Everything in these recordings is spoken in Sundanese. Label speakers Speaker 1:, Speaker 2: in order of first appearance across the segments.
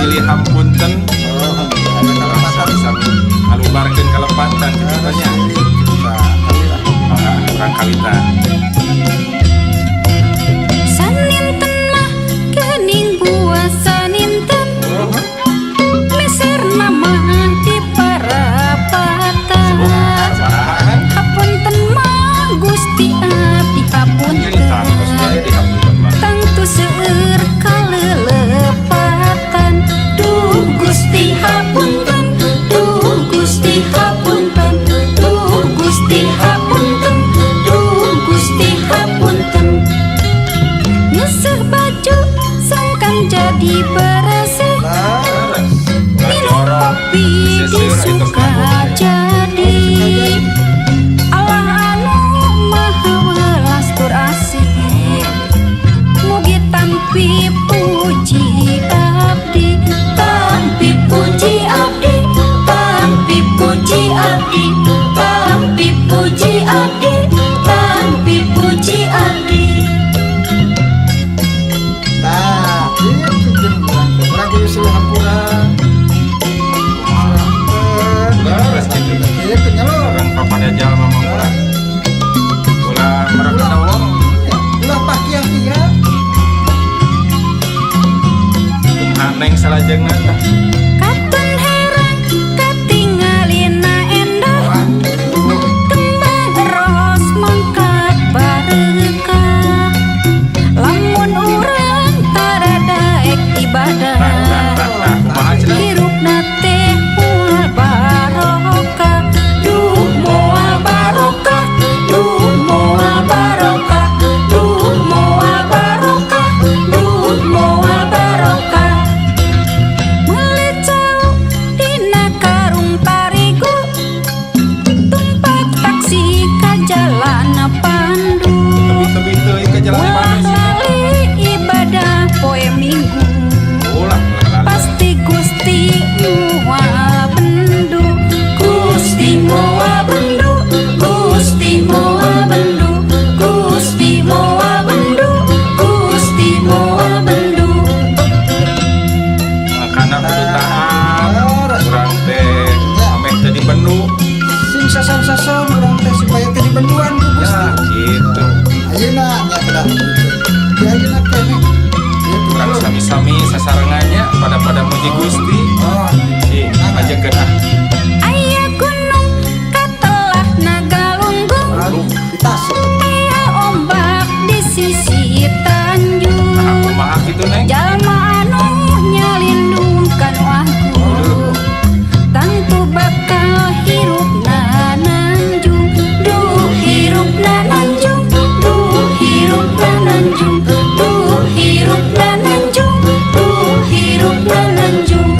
Speaker 1: Silih hampunten.
Speaker 2: Oh, ada kalepatan.
Speaker 1: Sami-sami ngalubarkeun kalepatan kitu nya. Ah, urang kawitan.
Speaker 3: Saninten mah geuning buah saninten, meser nama di parapatan.
Speaker 1: Sabaraha?
Speaker 3: Hapunten mah Gusti, abdi hapunten.
Speaker 1: Ini tangtos bae dihapunten mah.
Speaker 3: Tangtu seueur kalelepatan. Duh Gusti hapunten, duh Gusti hapunten, duh Gusti hapunten, duh Gusti hapunten. Nyeuseuh baju sangkan jadi beresih, minum kopi di Sukajadi. Allah anu maha welas tur asih, mugi tampi puji abdi, tampi puji abdi, tampi puji abdi, tampi puji abdi, tampi puji abdi.
Speaker 2: Nah, itu jeung urang teh. Urang kudu silih hampura.
Speaker 1: Leres kitu.
Speaker 2: Kitu nya lo.
Speaker 1: Urang papada jalma mah ulah. Ulah merekada wong.
Speaker 2: Ulah pakia-kia.
Speaker 1: Kumaha, Neng, salajengna tah?
Speaker 3: Katon herang katingalina endah, kembang ros mangkat barekah. Lamun urang tara daek ibadah,
Speaker 1: Tah tah tah tah, kumaha cenah?
Speaker 3: Hirupna teh moal barokah. Duh moal barokah, duh moal barokah, duh moal barokah, duh moal barokah. Meuli cau dina karung tarigu, tumpak taksi ka jalan Pandu.
Speaker 1: Tebi-tebi teuing ke jalan
Speaker 3: Ulah
Speaker 1: Bandung sih.
Speaker 3: Lali ibadah poe Minggu.
Speaker 1: Ulah lali.
Speaker 3: Pasti Gusti moal bendu, Gusti moal bendu, Gusti moal bendu, Gusti moal bendu, Gusti moal bendu.
Speaker 1: Makana kudu taat. Urang teh ameh teu dibendu.
Speaker 2: Sing sason-sason urang teh supaya teu dibenduan ku Gusti.
Speaker 1: Ya, gitu.
Speaker 2: Ayeuna nya kedah di ayeuna keneh. Gitu.
Speaker 1: Urang sami-sami sasarengannya pada-pada muji Gusti.
Speaker 2: Oh,
Speaker 1: Cing, ajakeun ah.
Speaker 3: Aya gunung katelah Nagalunggung,
Speaker 2: aduh, di Tasik.
Speaker 3: Aya ombak di sisi tanjung.
Speaker 1: Nah, kumaha kitu, Neng?
Speaker 3: Jalma anu nyalindung kanu agung, tangtu bakal hirupna nanjung. Duh hirupna nanjung, duh hirupna nanjung, duh hirupna nanjung, duh hirupna nanjung.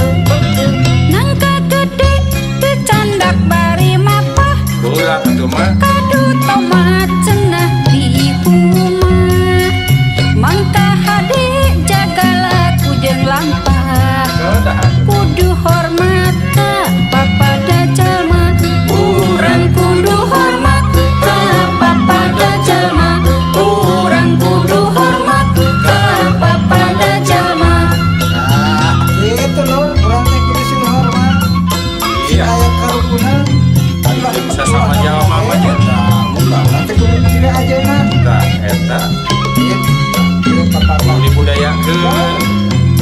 Speaker 3: Nangka gede teu candak bari mapah,
Speaker 1: Ulah atuh mah.
Speaker 3: Kadu tomat cenah di rumah. Mangka hade jaga laku jeung lampah,
Speaker 1: Kedah atuh.
Speaker 3: Kudu hormat ka papada jalma. Urang kudu hormat ka papada jalma. Urang kudu hormat ka papada jalma.
Speaker 2: Nah, gitu loh, urang teh kudu silih hormat. Sing aya karukunan.
Speaker 1: Sasama jalma mah nya.
Speaker 2: Nah, ulah urang teh kudu silih ajeuna.
Speaker 1: Tah, eta.
Speaker 2: Gitu. Kieu papa.
Speaker 1: Kudu dibudayakeun.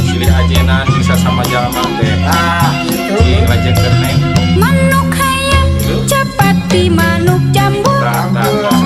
Speaker 1: Silih ajenan jeung sasama jalma teh.
Speaker 2: Nah, gitu.
Speaker 1: Cing, lajengkeun, Neng.
Speaker 3: Manuk hayam capati manuk jambul.
Speaker 1: Tah tah tah.